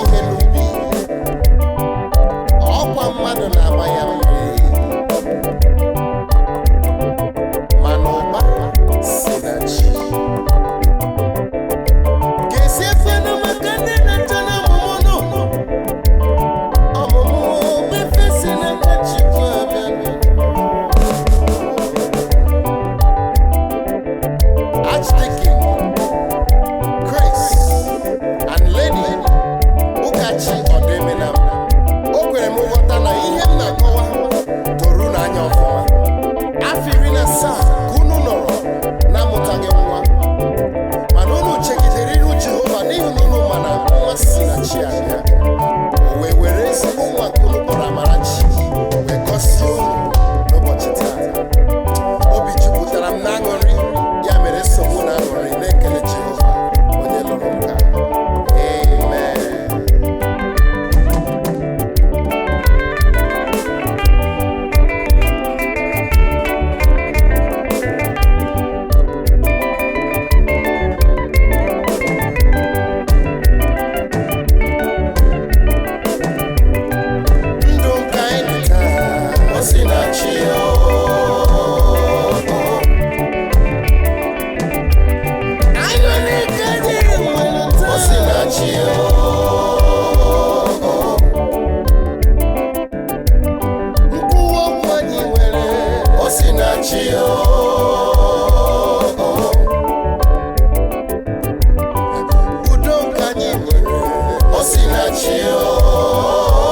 ihe n'ubi, ọkwa mmadụ na-agba ya mmiri, mana ụba si na chi. Ga-esi efenụ maka ndị na-achọ na ọmụmụ nụ. Ọmụmụ bụ ife si n'aka Chukwu abịa. Archdeacon Chris and Lady Ụkachi Ọdụemenam, o kwere m nghọta na ihe m na-akọwa doro unu anya ọfụma. Afọ 17 ka unu nọrọ na-amụtaghị nwa, mana unu chegidere iru Jehova n'ihi na unu ma na nwa si na chi abịa. O wee were ezigbo nwa nke unu kpọrọ Amarachi wee gọzie unu n'ụbọchị taa. Obi jupụtara m n'aṅụrị, ya mere nsogbu na aṅụrị na-ekele Jehova onye lụrụ nka. Amen. Ndụ nke anyị dị taa, o si na chi o. Anyị na-eke dị nwere taa, o si na chi o. Nkwuwa okwu anyị nwere, o si na chi o. Udo nke anyị nwere, o si na chi o.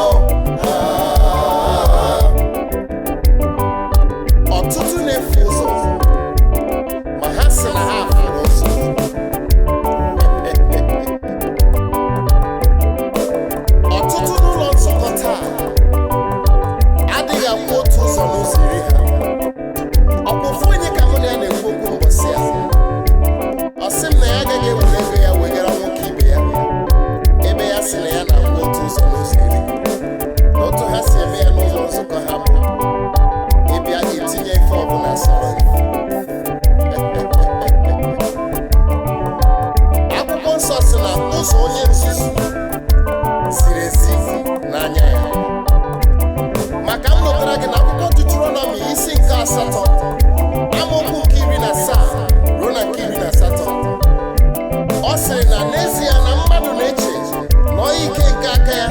Ọtụtụ na-efu ụzọ, ma ha sị na ha furu ụzọ. Ọtụtụ n'ụlọ nzukọ taa adịghị akwụ otu ụzọ n'ụzọ iri ha. Ọ bụ ofu onye ka mụ na ya na-ekwu okwu mbọsị a, ọ sị m na ya agaghị ewere ego ya wegara nwoke ibe ya, ebe ya sị na ya na-akwụ otu ụzọ n'ụzọ iri, na otu ha si eme ya n'ụlọ nzukọ ha bụ ịbịa itinye ife ọbụla sọrọ gị. Akwụkwọ nsọ sị na ụzọ onye nzuzu ziri ezi n'anya ya. Maka m lụtara gị na akwụkwọ Deuteronomy isi nke 8 amaokwu nke 17 ruo na nke 18, ọ sịrị na n'ezie na mmadụ na-eche na ọ ike nke aka ya